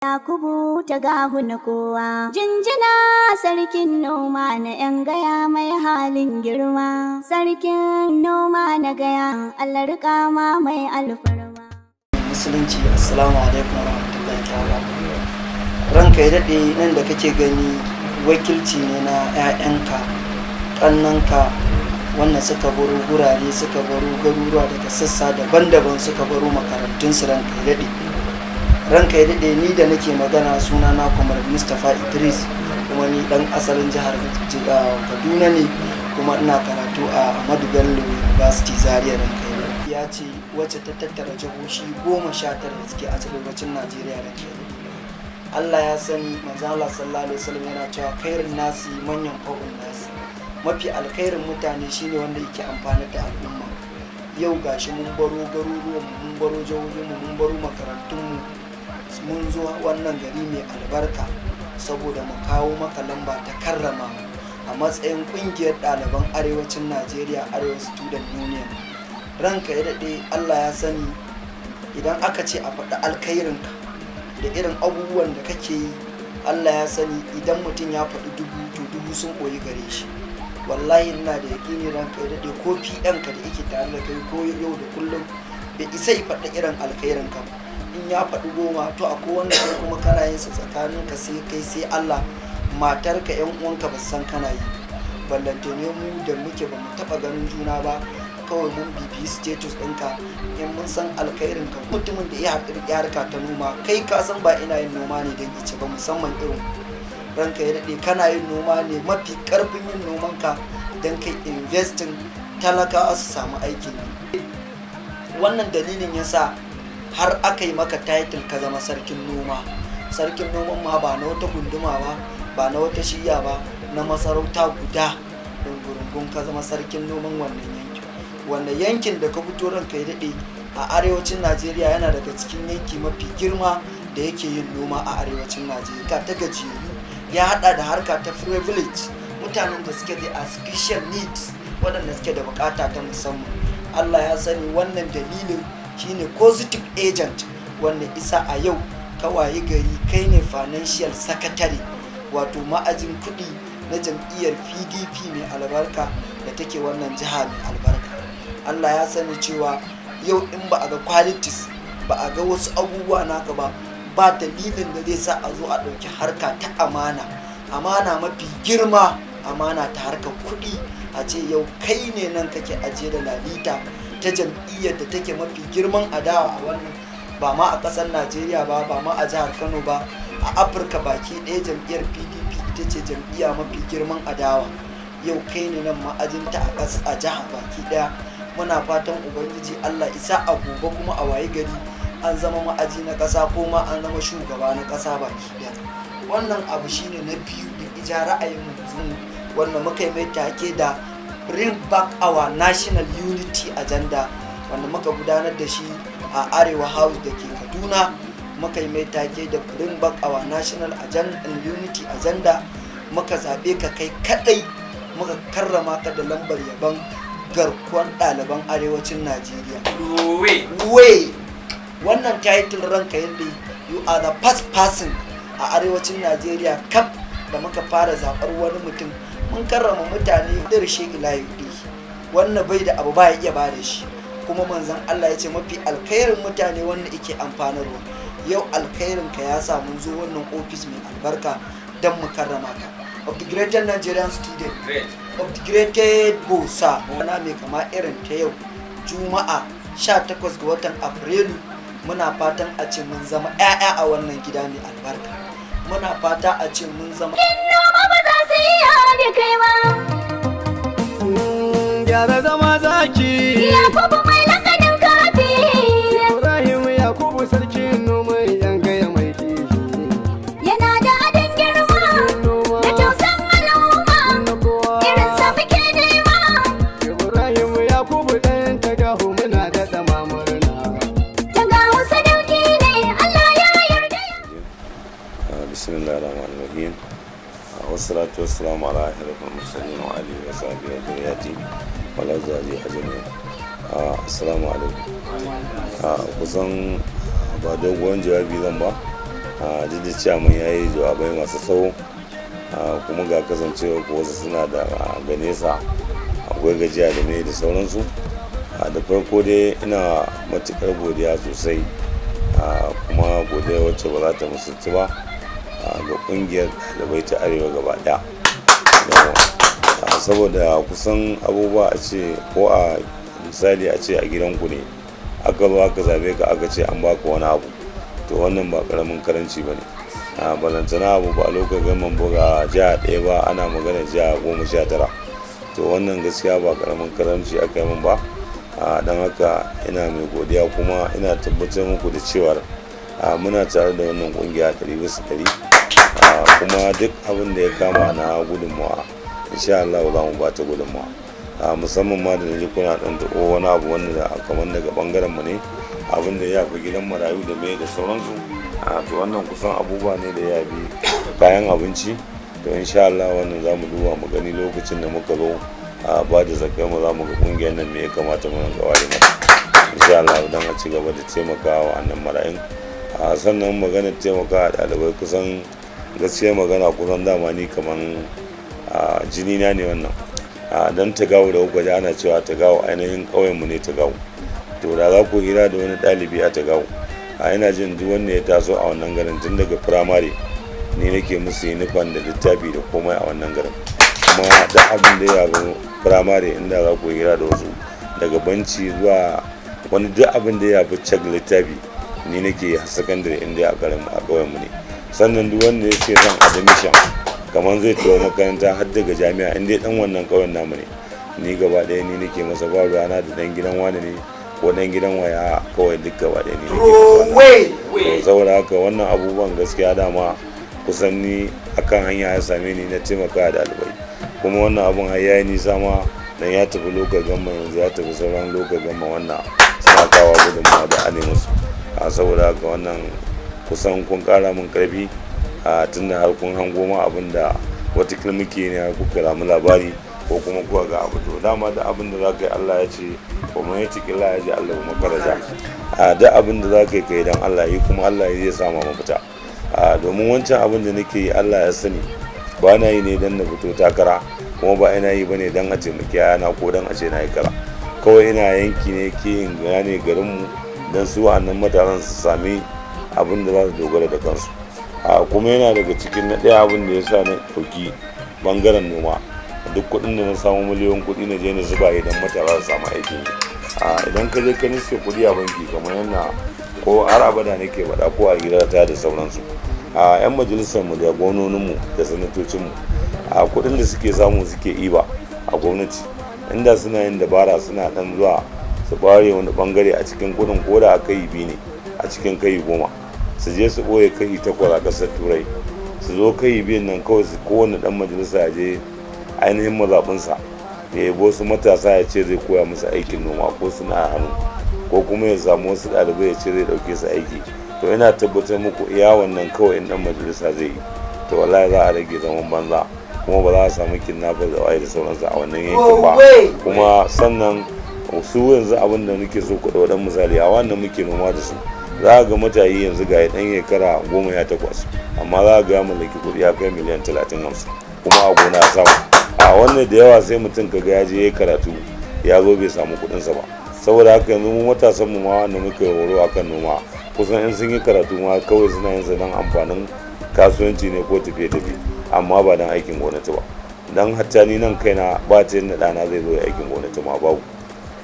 Yakubu ta gahu na kowa. Jinjina sarkin noma na 'yan Gaya mai halin girma. Sarkin noma na Gaya, Allah riƙa ma mai alfarma. Musulunci, assalamu alaikum warahmatullahi ta'ala. Ranka ya daɗe, nan da kake gani wakilci ne na 'ya'yanka, ƙannanka wanda suka baro gurare, suka baro garuruwa daga sassa daban-daban, suka baro makarantunsu. Ranka ya daɗe, ranka ya daɗe, ni da nake magana suna na Kwamar Mustapha Idris, kuma ni ɗan asalin jihar Kaduna ne, kuma ina karatu a Ahmadu Bello University Zaria. Ranka ya daɗe, ya ce wacce ta tattara jihohi 19 da suke a arewacin Najeriya. Ranka ya daɗe, Allah ya sani, manzo Allah sallallahu alaihi wasallam yana cewa khairun nasi man yanfa'un nasi, mafi alkhairin mutane shine wanda yake amfani da al'umma. Yau gashi mun baro garuruwan mun baro jihohin mu, mun baro makarantun mu, mun zo wannan gari mai albarka saboda mu kawo maka lamba ta karrama a matsayin kungiyar ɗaliban arewacin Najeriya, Arewa Student Union. Ranka ya daɗe, Allah ya sani, idan aka ce a faɗi alkhairinka da irin abubuwan da kake yi, Allah ya sani, idan mutum ya faɗi 1000 to 1000 sun koyi gare shi. Wallahi ina da yaƙini, ranka ya daɗe, ko PN ka da yake tare da kai ko yau da kullum bai isa ya faɗi irin alkhairin ka ba. In ya faɗi 10, to akwai wanda kai kuma kana yin sa tsakanin ka sai kai sai Allah, matarka, yan uwanka ba san kana yi. Ballantane mu da muke ba mu taɓa ganin juna ba, kawai mun bibiyi status ɗinka in mun san alkhairin ka. Mutumin da ya haɗu harka ta noma, kai ka san ba ina yin noma ne don ice ba, musamman irin ranka ya daɗe, kana yin noma ne mafi ƙarfin yin noman ka don kai investing talakawa su samu aikin yi. Wannan dalilin yasa har aka yi maka title ka zama sarkin noma. Sarkin noman ma ba na wata gunduma ba, ba na wata shiya ba, na masarauta guda ɗungurungun ka zama sarkin noman wannan yankin. Wanda yankin da ka fito, ranka ya daɗe, a arewacin Najeriya yana daga cikin yanki mafi girma da yake yin noma a arewacin Najeriya. Ta gajiyayyu ya hada da harka ta privilege, mutanen da suke da special needs, waɗanda suke da bukata ta musamman. Allah ya sani, wannan dalilin shine positive agent wanda isa a yau ka wayi gari kai ne financial secretary, wato ma'ajin kuɗi na jam'iyyar PDP mai albarka da take wannan jiha mai albarka. Allah ya sani cewa yau in ba a ga qualities ba, a ga wasu abubuwa naka ba, ba dalilin da zai sa a zo a ɗauki harka ta amana, amana mafi girma, amana ta harkar kuɗi, a ce yau kai ne nan kake ajiye da lalita ta jam'iyyar da take mafi girman adawa a wannan, ba ma a ƙasar Najeriya ba, ba ma a jihar Kano ba, a Afirka baki ɗaya. Jam'iyyar PDP ita ce jam'iyya mafi girman adawa. Yau kai ne nan ma'ajinta a a jiha baki ɗaya. Muna fatan Ubangiji Allah isa a gobe kuma a wayi gari an zama ma'aji na ƙasa ko ma an zama shugaba na ƙasa baki ɗaya. Wannan abu shine na biyu da ija ra'ayin mu wanda muka yi mai take da "Bring Back Our National Unity Agenda", wanda muka gudanar da shi a Arewa House da ke Kaduna. Muka yi mai take da "Bring Back Our National Agenda, Unity Agenda". Muka zaɓe ka kai kaɗai, muka karrama ka da lambar yabon garkuwan ɗaliban arewacin Najeriya. Way wannan title, ranka yadda, you are the first person a arewacin Najeriya kaf da muka fara zaɓar wani mutum. Mun karrama mutane da rishe ila wannan bai da abu ba ya iya ba da shi. Kuma manzon Allah ya ce mafi alkhairin mutane wanda yake amfanarwa. Yau alkhairin ka ya sa mun zo wannan ofis mai albarka don mu karrama ka, of the Greater Nigerian Student. Great. Of the Greater Bosa na mai kama irin ta yau, Juma'a 18 ga watan Afrilu, muna fatan a ce mun zama 'ya'ya a wannan gida mai albarka. Muna fata a ce mun zama Noma ba za su iya da kai ba. Gyara zama zaki. Yakubu mai lakanin kafi. Ibrahim Yakubu, sarkin noma yan Gaya mai kishi. Yana da adon girma Noma da tausan al'umma. na kowa. Irin sa muke nema. Ibrahim Yakubu ɗan Tagahu, muna daɗa mamurna. Daga sadauki ne, Allah ya yarda. بسم الله الرحمن الرحيم، والصلاة والسلام على أشرف المرسلين وآله وصحبه وذريته والأزواج أجمعين. السلام عليكم. Kusan ba dogon jawabi zan ba. Duk da cewa mun yayi jawabai masu tsawo, kuma ga kasancewa ko wasu suna da ga nesa, akwai gajiya da mai da sauransu. Da farko dai ina matuƙar godiya sosai, kuma godiya wacce ba za ta musulci ba, ga ƙungiyar ɗalibai ta Arewa gaba ɗaya. Saboda kusan abubuwa a ce ko a misali a ce a gidanku ne aka zo aka zabe ka, aka ce an baka wani abu, to wannan ba karamin karanci ba ne. A balantana abu ba lokacin gaman buga jiha ɗaya ba, ana magana jiha 19. To wannan gaskiya ba karamin karanci aka yi min ba. Don haka ina mai godiya, kuma ina tabbatar muku da cewar muna tare da wannan kungiya 100%, kuma duk abin da ya kama na gudunmawa, insha Allah za mu bata gudunmawa. Musamman ma da naji kuna dan taɓo wani abu wanda kamar daga bangaren mu ne, abin da ya fi gidan marayu da mai da sauransu. To wannan kusan abubuwa ne da ya bi kayan abinci. To insha Allah wannan za mu duba mu gani lokacin da muka zo a ba da zakar mu, za mu ga kungiyar nan me ya kamata mu rinka ware mata, insha Allah, don a ci gaba da taimakawa wannan marayun. Sannan maganar taimakawa ɗalibai, kusan gaskiya magana kusan dama ni kaman jini na ne wannan. Don Tagawo da kuka ji ana cewa Tagawo, ainihin ƙauyenmu ne Tagawo. To da za ku hira da wani ɗalibi a Tagawo, a ina jin duk wanda ya taso a wannan garin tun daga firamare, ni nake musu yunifan da littafi da komai a wannan garin. Kuma da abin da ya bi firamare, inda za ku hira da wasu daga banci zuwa wani, duk abin da ya fi cak littafi ni nake a sakandare inda a garin a ƙauyenmu ne. Sannan duk wanda ya ce son admission, kamar zai tawo makaranta har daga jami'a, in dai dan wannan ƙauyen namu ne, ni gaba ɗaya ni nake masa. Ba ruwana da dan gidan wani ne ko dan gidan waya, kawai duk gaba ɗaya ni nake masa. Saboda haka wannan abubuwan gaskiya dama kusan ni akan hanya ya same ni na taimaka da ɗalibai. Kuma wannan abun har yayi nisa ma, dan ya tafi local government, yanzu ya tafi sauran local government, wannan suna kawo gudunmawa da ane musu. A saboda haka wannan kusan kun kara min karfi, a tunda har kun hango ma abin da watakila muke ne, har kuka samu labari ko kuma kuka ga abu. To dama da abin da za ka yi, Allah ya ce wa man yattaqi Allah yaj'al lahu makhraja. A da abin da za ka yi, kai dan Allah yi, kuma Allah zai sama mafita. A domin wancan abin da nake yi, Allah ya sani ba na yi ne dan na fito takara, kuma ba ina yi bane dan a taimaki yana ko dan a ce na yi kara. Kawai ina yanki ne ke in gane garinmu don su wa'annan matasan su sami abin da za su dogara da kansu. A kuma yana daga cikin na ɗaya abin da ya sa na ɗauki ɓangaren noma, duk kuɗin da na samu, miliyon kuɗi, na je na zuba idan matasa su samu aikin yi. A idan ka je ka niske kuɗi a banki, kamar yana ko har abada nake faɗa ko a gidata da sauransu, a 'yan majalisar mu da gwamnoninmu da sanatocinmu, a kuɗin da suke samu suke iba a gwamnati, inda suna yin dabara suna ɗan zuwa su ɓare wani ɓangare a cikin kuɗin, ko da aka yi biyu ne a cikin kai 10, su je su ɓoye kai 8 a ƙasar Turai, su zo kai biyun nan kawai su kowane ɗan majalisa ya je ainihin mazaɓinsa ya yabo su matasa, ya ce zai koya musu aikin noma ko suna hannu, ko kuma ya samu wasu ɗalibai ya ce zai ɗauke su aiki. To ina tabbatar muku iya wannan kawai in ɗan majalisa zai yi, to wallahi za a rage zaman banza, kuma ba za a samu kidnapper da waye da sauransu a wannan yankin ba. Kuma sannan su yanzu abin da nake so ku ɗau misali, a wannan muke noma da su, za a ga matayi yanzu ga ɗan shekara 18, amma za a ga ya mallaki kuɗi ya kai miliyan 30, 50, kuma a gona samu. A wannan da yawa sai mutum ka ga ya je ya karatu, ya zo bai samu kuɗinsa ba. Saboda haka yanzu mu matasan mu ma wanda muke horo akan noma, kusan in sun yi karatu ma kawai suna yin sa don amfanin kasuwanci ne ko tafiye-tafiye, amma ba don aikin gwamnati ba. Don hatta ni nan kaina ba ta yadda ɗana zai zo ya aikin gwamnati ma, babu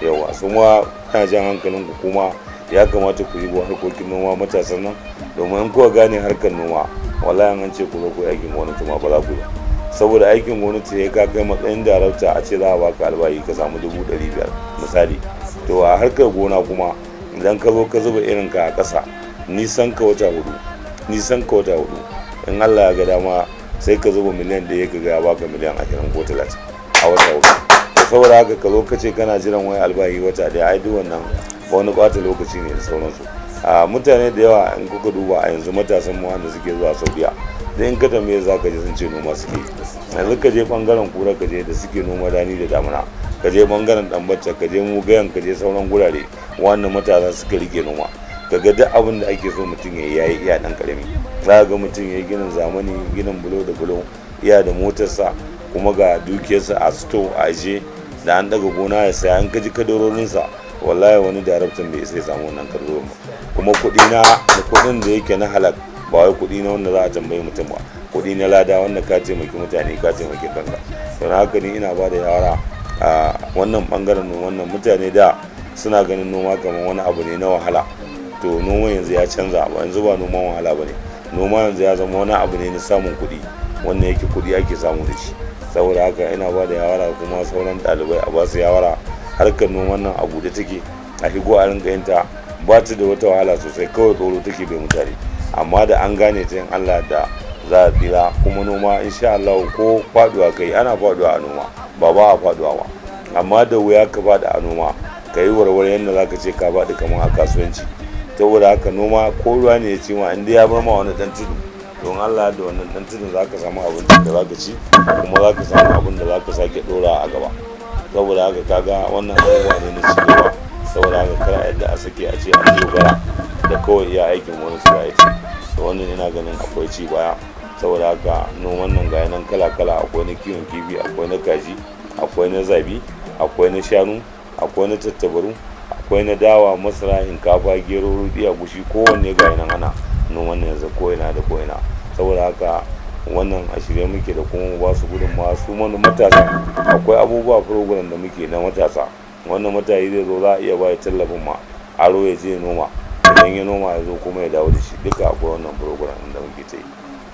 yawa. Su ma ina jan hankalin ku, kuma ya kamata ku yi harkokin noma matasan nan, domin in kuka gane harkar noma, wallahi an ce ku zo ku yi aikin gwamnati ma ba za ku yi ba. Saboda aikin gwamnati ya ka kai matsayin darakta a ce za a baka albashi ka samu 500,000 misali. To a harkar gona kuma, idan ka zo ka zuba irin ka a ƙasa, nisan ka wata 4, nisan ka wata 4, in Allah ya ga dama sai ka zuba miliyan 1, ka ga ya baka miliyan 20 ko 30 a wata 4. To saboda haka ka zo ka ce kana jiran wani albashi wata ɗaya, ai duk wannan ba wani ɓata lokaci ne da sauransu. A mutane da yawa in kuka duba a yanzu, matasan mu wanda suke zuwa Saudiya, da in ka tambaye za ka ji sun ce noma suke. Yanzu ka je bangaren Kura, ka je da suke noma rani da damuna, ka je bangaren Ɗanbatta, ka je Mugayan, ka je sauran gurare wannan matasa suka rike noma. Kaga duk abin da ake so mutum ya yi iya dan karami. Za ga mutum ya yi ginin zamani, ginin bulo da bulo, iya da motarsa, kuma ga dukiyarsa a sto a aje da an daga gona ya saya. An kaji kadarorinsa, wallahi wani darabtan bai isa ya samu wannan kadarorin ba. Kuma kuɗi na da kuɗin da yake na halak, ba wai kuɗi na wanda za a tambayi mutum ba, kuɗi na lada wanda ka taimaki mutane, ka taimaki kanka. Don haka ni ina ba da yawara a wannan bangaren noman nan. Mutane da suna ganin noma kamar wani abu ne na wahala. To, noma yanzu ya canza ba, yanzu ba noman wahala ba ne. Noma yanzu ya zama wani abu ne na samun kuɗi, wannan yake kuɗi ake samu da shi. Saboda haka ina ba da yawara, kuma sauran ɗalibai a ba su yawara, harkar noman nan a buɗe take, a shigo a rinka yin ta. Ba ta da wata wahala sosai, kawai tsoro take bai mutane, amma da an gane ta, in Allah da za a tsira. Kuma noma, insha Allah, ko faduwa kai, ana faduwa a noma, ba ba a faduwa ba, amma da wuya ka faɗi a noma ka yi warware yadda za ka ce ka faɗi kamar a kasuwanci. Saboda haka noma, ko ruwa ne ya ci ma, inda ya bar ma wani dan tudu, don Allah da wannan dan tudun za ka samu abincin da za ka ci, kuma za ka samu abin da za ka sake ɗora a gaba. Saboda haka kaga wannan abubuwa ne na ci gaba. Saboda haka kar a yadda a sake a ce an dogara da kawai iya aikin wani su ya ci. To, wannan ina ganin akwai ci baya. Saboda haka noman nan ga nan kala kala: akwai na kiwon kifi, akwai na kaji, akwai na zabi, akwai na shanu, akwai na tattabaru, akwai na dawa, masara, shinkafa, gero, rudi, agushi, kowanne ga nan ana noman yanzu ko ina da ko ina. Saboda haka wannan a shirye muke da kuma ba su gudunmawa su matasa. Akwai abubuwa, program da muke na matasa. Wannan matashi zai zo, za a iya ba tallafin ma aro, ya je noma. Idan ya noma, ya zo kuma ya dawo da shi. Duka akwai wannan program da muke ta yi.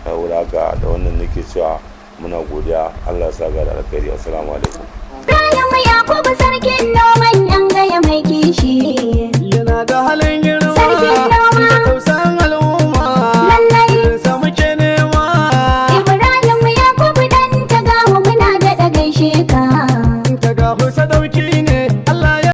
Saboda haka da wannan nake cewa muna godiya, Allah ya saka da alkhairi. Assalamu alaikum. Ibrahim Yakubu, sarkin noman 'yan Gaya mai kishi. Yana da halin girma. Sarkin